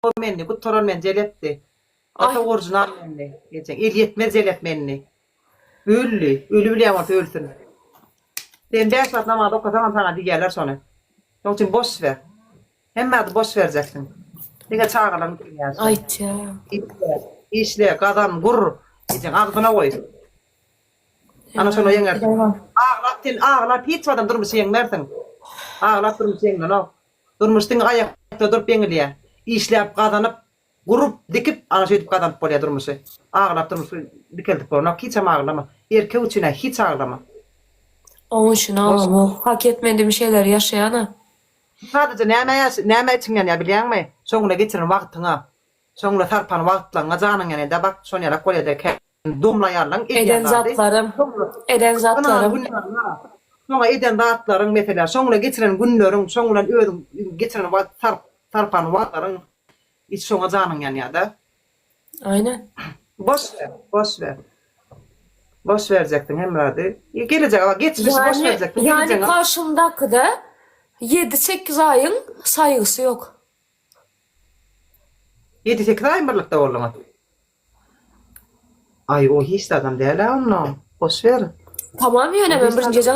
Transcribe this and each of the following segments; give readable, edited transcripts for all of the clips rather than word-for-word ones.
Menni, gutaran men jelepdi. Ata orjinal menni. Ejeň elýetmez jelep menni. Öldi. Öli bilýän bolsa ölsün. Sen bäş wagt namaz okasaňam saňa diýýärler şony. Şoň üçin boş ber. Hemme zady boş berjeksiň. Diňe çagalaryň üçin ýaşa. Aýtýa. Işle, işle, gazan, gur. Ejeň agzyna goý. Ana şonda ýeňersiň. Aglap sen aglap hiç wagtam durmuşy ýeňmersiň. Aglap durmuş ýeňlenok. Durmuş diňe aýakda durup ýeňilýär. Işläp, gazanyp, gurup, dikip, ana şeýdip gazanyp bolýar durmuşy. Aglap durmuşy dikeldip bolanok. Hiçem aglama. Erkek üçin-ä hiç aglama. Oň üçin aglamok. Hak etmedim şeyleri ýaşaýana. Sadaja nämä ýaş nämä içiň ýanýar bilýäňmi? Şoň bilen geçiren wagtyňa, şoň bilen sarpan wagtlaryňa janyň ýanýar-da bak şonýalak bolýar-da kä Domly aýallaň edýän Eden zady. zatlarym, eden zatlarym. Şoňa eden zatlaryň meselä, şoň bilen geçiren günleriň, şoň bilen özüň geçiren wagt sarp sarpan wagtlaryň hiç şoňa janyň ýanýada. Aýnen. Boş ber, boş ber. Boş berjeksiň hemme zady. Gelejege bak, geçmişi boş Ýani, berjeksiň, ýani gelejegňe. garşymdakyda ýedi-sekiz aýyň saýgysy ýok. Ýedi-sekiz aýyň birlikde bolduňyz. Aý o hiç zadam dälä onda. Boş ber. Tamam ýöne men birinji gezek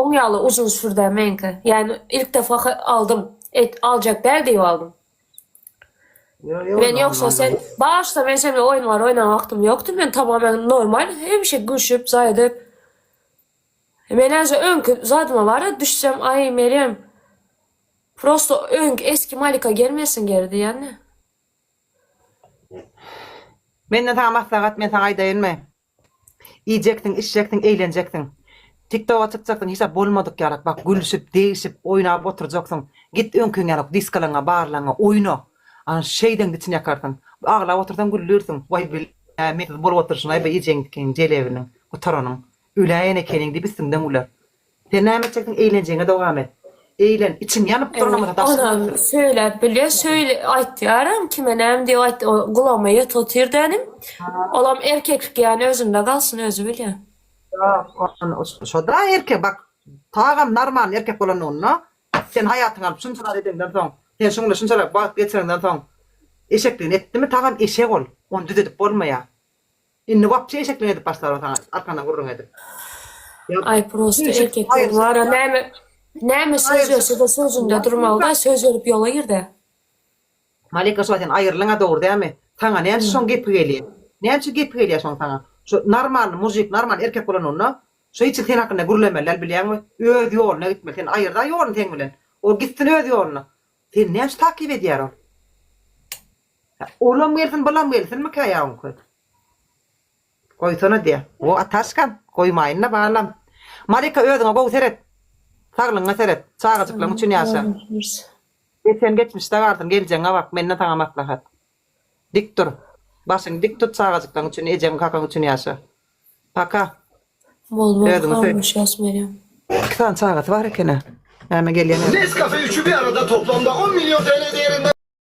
oň ýaly uzyn sürdä meňki. Ýani ilk defa aldym. Et aljak däl diýip aldym. Men ýogsa sen başda men sen bilen oýunlar oýnan wagtym ýokdy. Men tamamen normal hemişe gülşüp zat edip. Men äze öňki zadyma bara düşsem aý Merýem prosto öňki eski Malika gelmesin geri diýende. Menden saňa maslahat men saňa aýdaýynmy? Iýjeksiň, içjeksiň, eýlenjeksiň. TikToga çykjaksyň hiç zat bolmadyk ýalak bak gülüşip, degişip, oýnap oturjaksyň. Git öňküň ýalak diskalaňa, barlaňa, oýna. Ana şeýdeňde içini ýakarsyň. Aglap otursaň güldürsiň. Waý bile mensiz bolup oturyşyň-aý bu ejeňkiň jelebiniň, gutaranyň. Öläýen ekeniň diýip üstüňden güler. Sen näme etjeksiň eýlenjegiňe dowam et. Eýlen, içiň ýanyp duran bolsa daşyňy Onam göster. söýläp bilýär, söýle aýtýaram kime näme diýip aýt o gulagyma ýetip otyr dänim. Olam erkeklik ýany özünde galsyn özi bilýär. Ýok, şoda erkek bak tagam normalny erkek bolanlygynda sen haýatyňy alyp şunça zat edeňden soň, sen şuň bilen şunçarak wagt geçireňden soň eşekligini etdimi tagam eşek ol, ony düzedip bolmaýar. Indi wapçe eşeklik edip başlar o saňa arkaňdan gürrüň edip. Aý prosta erkekler bara näme näme söz bersede sözünde durmalyda söz berip ýola girdä. Malika şo sen aýyrlyňa dogry dämi? Saňa näme üçin şoň gepi gelýä? Näme üçin gepi gelýä şoň saňa? Şo normalny mujik normalny erkek bolanynda şo hiç sen hakynda gürlemeli däl bilýäňmi? Öz ýoluna gitmeli. Sen aýyrda ýoluny seň bilen. Ol gitsin öz ýoluna. Seni näme üçin takyp edýär ol? Olam gelsin bulam gelsinmikä ýa oňky? Goýsana diýä. O Ataşkam, goýmaýyn-da balam. Malika özüňe gowy seret. Saglygyňa seret. Çagajyklaryň üçin ýaşa. Geçen geçmişde galsyn, geljegiňe bak, menden saňa maslahat. Dik dur. Başyňy dik tut çagajyklaryň üçin, ejeň kakaň üçin ýaşa. Paka. Bolmaz Özüňi söý. halaşýas Merýem. Iki sany çagasy bar ekeni. Näme gelýän. Nescafe üçü bir arada toplamda 10 milyon TL değerinde.